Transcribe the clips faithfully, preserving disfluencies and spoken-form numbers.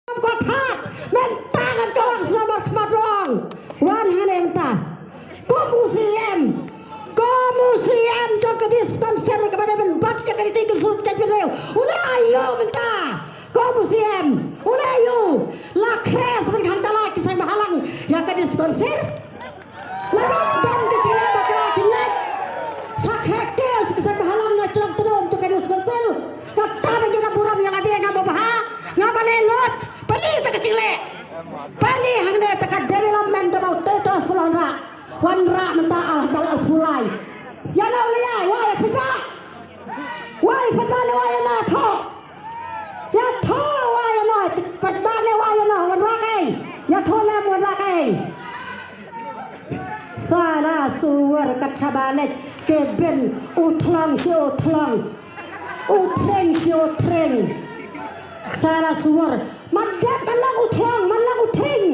Ko thad, mynta ngan ka wang slamar khmat rong. Wan hangne mynta. Kum u C M. Kum u C M jong ka District Council kaba dei ban bat ïa ka riti ka sur ka jaitbynriew. U leh aïu mynta? Kum u C M. U leh aïu? La khres ban khang tala ki seng bhalang ïa ka District Council. La dang don ka jingleh bakla ki leh. Sa khreh kiew sa ki seng bhalang na Tnum Tnum to ka District Council. Kata dang ïa burom ïa lade nga ba bha. Nga ba leh lut. Pali ta ka jingleh. Pali hangne ta ka development kaba u Titus u la wanrah. Wanrah mynta al hajar arphew lai. Ïa no leh ïa, wa ïa phi ba. Wa ïa phi ba leh wa ïa no tho. Ïa tho wa ïa no, pat ba leh wa ïa no, wanrah kaei. Ïa tho lem wanrah kaei. Sala suwar kat shaba leit, te ben u thlong shi u thlong. U threng shi u threng. Sala suwar. Man dep man lang u thlong, man lang u threng.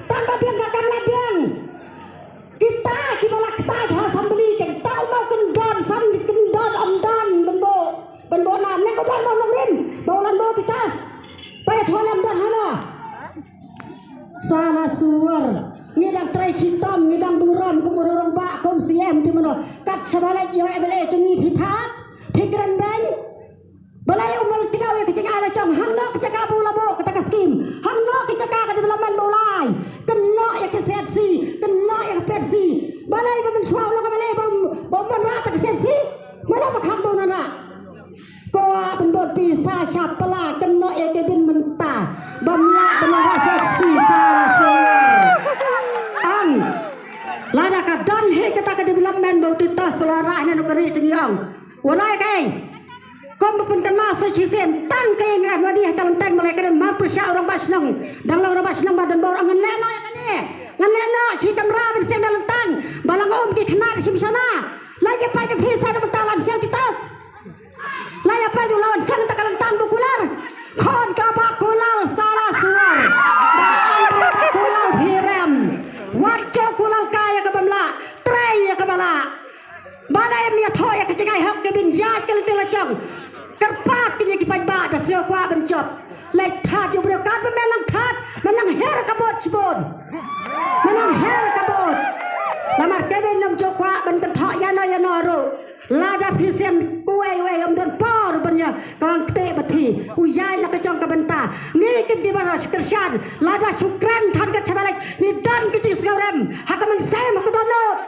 Tang ba biang ka kam la biang. Kita kiba la ktai ha assembly kin tau mau kin don san kin don ym don ban bo. Ban bo nam leng ko don mau nongrim. Ba u lan bo Titus. Ta ïa tho lem don hano. Sala suwar. Ngi dang trei shitom, ngi dang burom kum u rurung ba kum C M ti mano. Kat shaba leit ïa M L A jong ngi phi thad. Phi kren beiñ. Balei u mel kdew ïa ka jingai la jong hangno ka jaka ba u la buh kata ka skim, hangno ka jaka ka development ba u la ai. Kynnoh ïa ka C H C, kynnoh ïa ka P H C. Balei ba mynshuwa u long M L A ba u, ba u wanrah ta ka C H C? Balei ba kham ba u wanrah? Ko ban bud pisa sha pla kynnoh ïa ka bin mynta. Bym lah ban wanrah C H C sa la sor. Ang lada ka don hi kata ka development ba u Titus u la wanrah ne no ka ri jong ngi ong. Wanrah kaei? Kum ba pynkynmaw sa shisien tang ka ïing Anwar di ha Jalangteng ba la ka dei mar pyrshah u rangbah shnong. Dang long rangbah shnong ba don bor ngan leh noh ïa kane. Ngan leh noh shi kamra ban seng Jalangteng. Ba la ngam ki khynnah da shim shana. La ïa pait da phi sa da mynta la seng Titus. La ïa pait u la wan seng ta ka Langtang ba kular. Khon ka ba kular sala suwar. Ba ang ba kular phi rem. Wat jo kular ka ïa ka bym lah. Trei ïa ka ba lah. Ba la em ïa thoh ïa ka jngai hok ka bin ïaid ka lynti la jong. Kyrpad kin ïa ki paidbah da sngewkwah ban jop. Leit thad ïa u briew kat ba men lang thad, men lang her ka bot shibun. Men lang her ka bot. Namar ka bin lam jop kwah ban kynthoh ïa no ïa no ruh. Lada phi shem uwei uwei ym don por ban ïa ka wang kti bad phi. U ïaid la ka jong ka bynta. Ngi kin ki ba kyrshan. Lada shu kren than ka shaba leit. Ngi don ka jingsngewrem. Ha ka mynsiem ha ka dohnud.